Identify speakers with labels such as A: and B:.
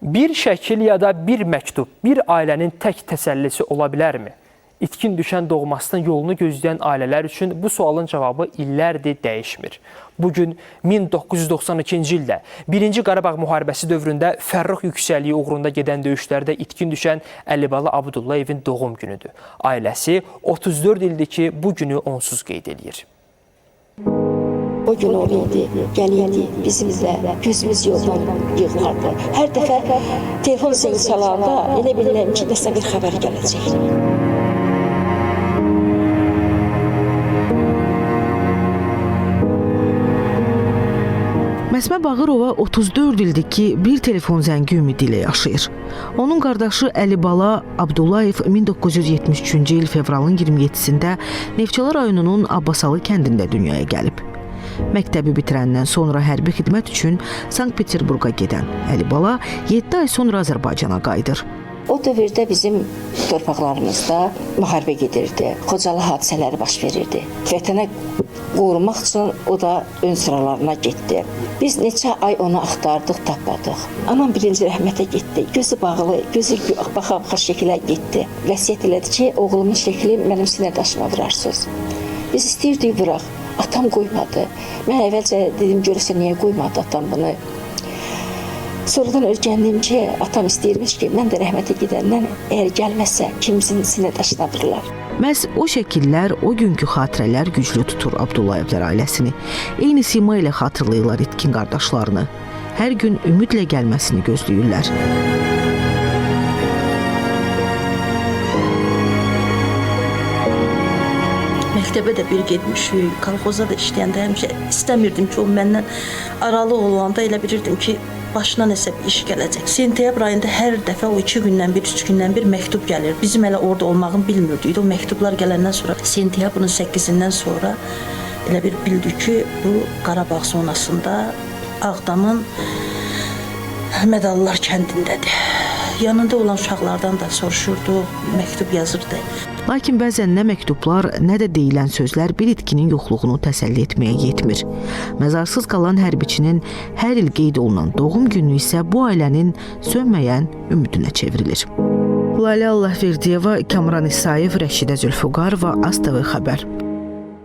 A: Bir şəkil ya da bir məktub bir ailənin tək təsəllisi ola bilərmi? İtkin düşən doğmasının yolunu gözləyən ailələr üçün bu sualın cavabı illərdir dəyişmir. Bu gün 1992-ci ildə 1-ci Qarabağ müharibəsi dövründə Fərrux yüksəkliyi uğrunda gedən döyüşlərdə itkin düşən Əlibala Abdullayevin doğum günüdür. Ailəsi 34 ildir ki, bu günü onsuz qeyd eləyir.
B: O gün o idi, gəlirdi bizimlə, gözümüz yoldan yığılardı. Hər dəfə telefon zəngi çalanda elə bilirəm ki, nəsə bir xəbər gələcək.
C: Məsmə Bağırova 34 ildir ki, bir telefon zəngi ümidi ilə yaşayır. Onun qardaşı Əlibala Abdullayev 1973-cü il fevralın 27-sində Neftçala rayonunun Abbasalı kəndində dünyaya gəlib. Məktəbi bitirəndən sonra hərbi xidmət üçün Sankt-Peterburqa gedən Əlibala 7 ay sonra Azərbaycana qayıdır.
B: O dövrdə bizim torpaqlarımızda müharibə gedirdi. Xocalı hadisələri baş verirdi. Vətənə qorumaq üçün o da ön sıralarına getdi. Biz neçə ay onu axtardıq, tapmadıq. Anam birinci rəhmətə getdi. Gözü bağlı, gözü baxa-baxa şəkilə getdi. Vəsiyyət elədi ki, oğlumun şəkli mənim sinə daşıma vurarsınız. Biz istəyirdik vuraq. Atam qoymadı. Mən əvvəlcə dedim, görəsən niyə qoymadı atam bunu? Sonradan öyrəndim ki, atam istəyirmiş ki, mən də rəhmətə gedəndən əgər gəlməzsə, kiminsin sinə daşına vururlar.
C: Məhz o şəkillər, o günkü xatirələr güclü tutur Abdullayevlər ailəsini. Eyni sima ilə xatırlayırlar itkin qardaşlarını. Hər gün ümidlə gəlməsini gözləyirlər.
D: Məktəbə də bir getmişik, kolxoza da işləyəndə həmişə istəmirdim ki, o məndən aralı olanda elə bilirdim ki, başına nəsə bir iş gələcək. Sentyabr ayında hər dəfə o 2 gündən bir, 3 gündən bir məktub gəlir. Bizim hələ orada olmağını bilmirdik. O məktublar gələndən sonra sentyabrın 8-dən sonra elə bir bildik ki, bu Qarabağ zonasında Ağdamın Mədallar kəndindədir. Yanında olan uşaqlardan da soruşurdu, məktub yazırdı.
C: Lakin bəzən nə məktublar, nə də deyilən sözlər bir itkinin yoxluğunu təsəlli etməyə yetmir. Məzarsız qalan hərbiçinin hər il qeyd olunan doğum günü isə bu ailənin sönməyən ümidinə çevrilir. Lalə Allahverdiyeva, Kamran İsayev, Rəşidə Zülfüqarova, ASTV xəbər.